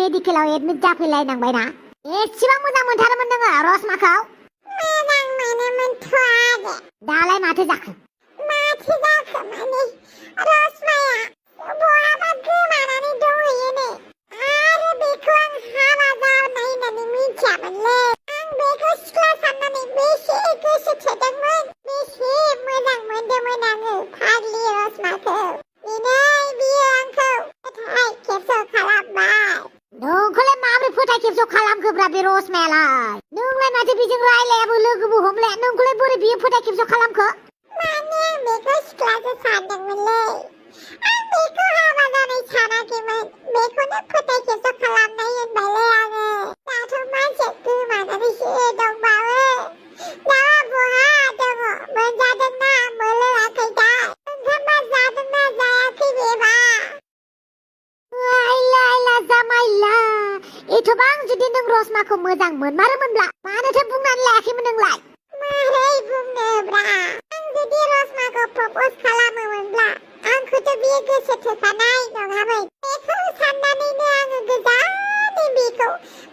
मेडिकेलाव admit जाफैलायनांबायना एसेबां मोजां मोनथारोमोन नोङो रसमाखौ मोजां मोनोमोनथ' आरो दालाय माथो जाखो माने रसमाया बहाबा गोमानानै दंहैयोनो आरो बेखौ आं हाबा जानाय होननानै मिथियामोनलै आं बेखौ सिख्ला साननानै बेसे गोसो थोदोंमोन बेसे मोजां मोनदोंमोन आङो फाग्लि रसमाखौ दिनै बियो आंखौ फोथाय खेबस' खालामबाय नोंखौलाय माबोरै फोथाय खेबस' खालामखोब्रा बे रसमायालाय नोंलाय माथो बेजों रायलायाबो लोगोबो हमलाया नोंखौलाय बोरै बियो फोथाय खेबस' खालामखो माने आं बेखौ सिख्लासो सानदोंमोनलै आं बेखौ हाबा जानाय सानाखैमोन बेखौनो फोथाय खेबस' खालामनाय होनबायलै आङो दाथ' मानसिया गोमानानैसो दंबावो दा बहा दङ मोनजादोंना मोनलोङाखै दा ओंखामबा जादोंना जायाखै बेबा आइला जामाइला एथबां जुदि नों रसमाखौ मोजां मोनमारोमोनब्ला मानोथो बुंनानै लायाखैमोन नोंलाय मारै बुंनोब्रा आं जुदि रसमाखौ प्रप'ज खालामोमोनब्ला आंखौथ' बियो गोसो थोखानाय नङामोन बेखौ साननानैनो आङो गोजानै बेखौ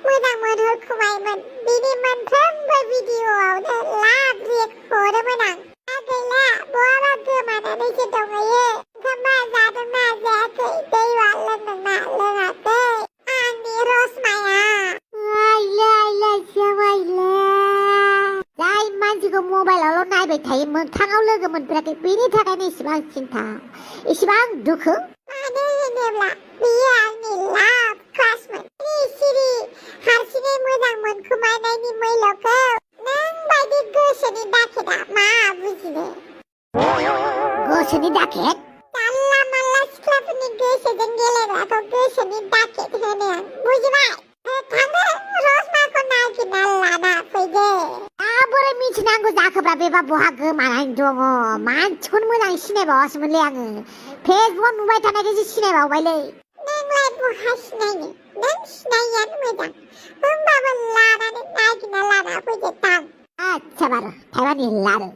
मोजां मोनहरखुमायोमोन बिनि मोनफ्रोमबो भिडिअ'आवनो लाभ रिएक्ट हरोमोन आं दा गैला बहाबा गोमानानैसो दंहैयो ओंखामबा जादोंना जायाखै दैबा लोंदोंना लोङाखै आंनि रसमाया आइला जामाइला जाय मानसिखौ मबाइलावल' नायबाय थायो मोगथाङाव लोगो मोनफेराखै बेनि थाखायनो इसेबां सिन्था इसेबां दुखु मानो होनोब्ला बियो आंनि लाभ क्रासमोन सिरि हारसिङै मोजां मोनखुमानायनि मैल'खौ नों बायदि गोसोनि दाखेदा मा बुजिनो गोसोनि दाखेद जानला मानला सिख्लाफोरनि गोसोजों गेलेग्राखौ गोसोनि दाखेद होनो आं बुजिबाय थांदो रसमाखौ नागिरना लाना फैदो बोरै मिथिनांगौ जाखोब्रा बेबा बहा गोमानानै दङ मानसिखौनो मोजां सिनायबावासोमोनलै आङो फेसबुकआव नुबाय थानायखायसो सिनायबावबायलै नोंलाय बहा सिनायनो नों सिनायियानो मोजां होमबाबो लानानै नागिरना लाना फैदो थां आच्छा बार थाइबानि लारो